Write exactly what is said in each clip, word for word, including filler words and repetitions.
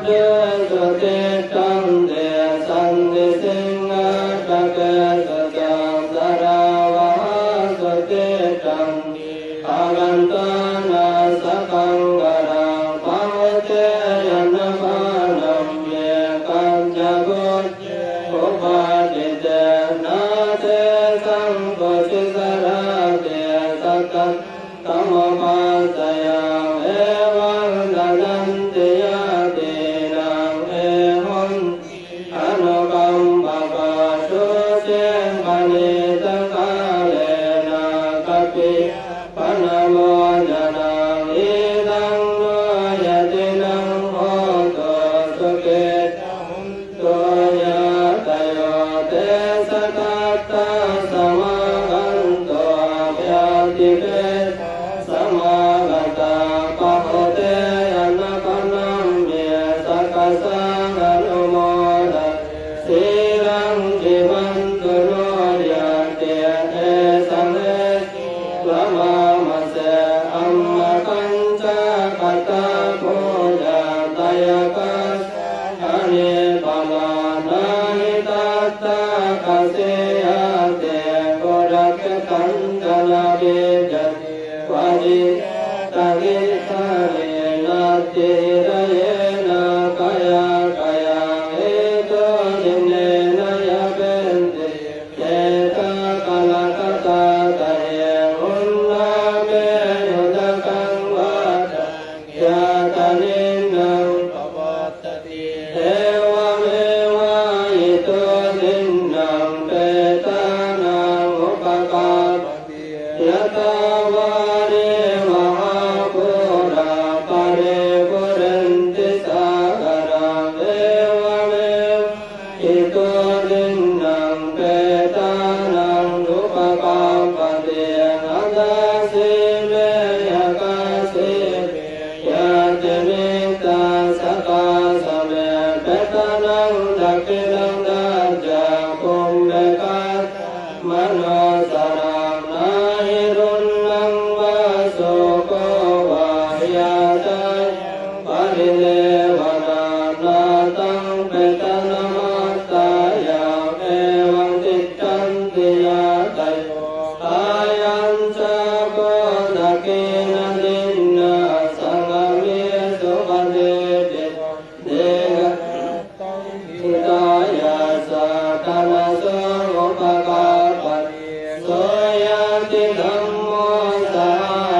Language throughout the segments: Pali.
Tesu tiṭṭhanti sandhisiṅghāṭakesu ca, jalāvahāsu tiṭṭhanti āgatānassaṅgaraṃ. Pahūte anapānamhi kañcabujje upaṭṭhite, na tesaṃ kuciṃ sarati sataṃ kamapātayaṃ. Evaṃ dadanti ñātīnaṃ ye honti anukampakā, suciṃ paṇītaṃ kālena kappiyappabhojanaṃ. Idaṃ no ñātīnaṃ hotu, sukhitā hontu ñātayo. Te ca tattha samāgantvā ñātipetā samāgatā, pahūte anapānamhi sakkaccaṃ anumodati. Sīlaṃ dimanthu no ñāti, esaṃ he lamāmase. Amhākañca katā pūjā, dāyakā ca anipalā, na hi tattha kasī ñāti, guṇākkhetañca na vijjati, vajjitā ca gilāne, natthi hirayena kayākayaṃ. Ito dinena yāpenti, petākarakatā tahi, uṇṇāme udakaṃ vātaṃ, yathā ninnaṃ pavattati, evameva ito dinnaṃ petānaṃ upakappati. Yathā vārivahā pūrā paripūrenti sāgaraṃ, evameva ito dinnaṃ petānaṃ upakappati. Adāsi me akāsi me ñātimittā sakhā ca me, petānaṃ dakkhiṇaṃ dajjā pubbe katamanussaraṃ. Na hi ruṇṇaṃ vā soko vā yā cāyaṃ paridevanā, na taṃ petānamatthāya evaṃ tiṭṭhanti ñātayo. Ayañca kho dakkhiṇadinnā saṅghamhi suppatiṭṭhito, dīgharattaṃ hitāyassa ṭhānaso upakappati. So ñātidhammo ca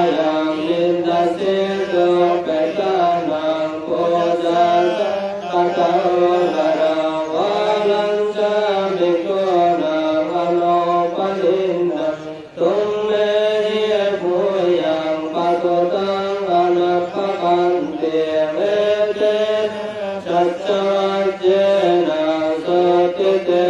ayaṃ nidassito, petāna pūjā ca katā uḷārā, balañca bhikkhūnamanuppadinnaṃ, tumhehi puññaṃ pasutaṃ anappakanti. Etena saccavajjena sotthi te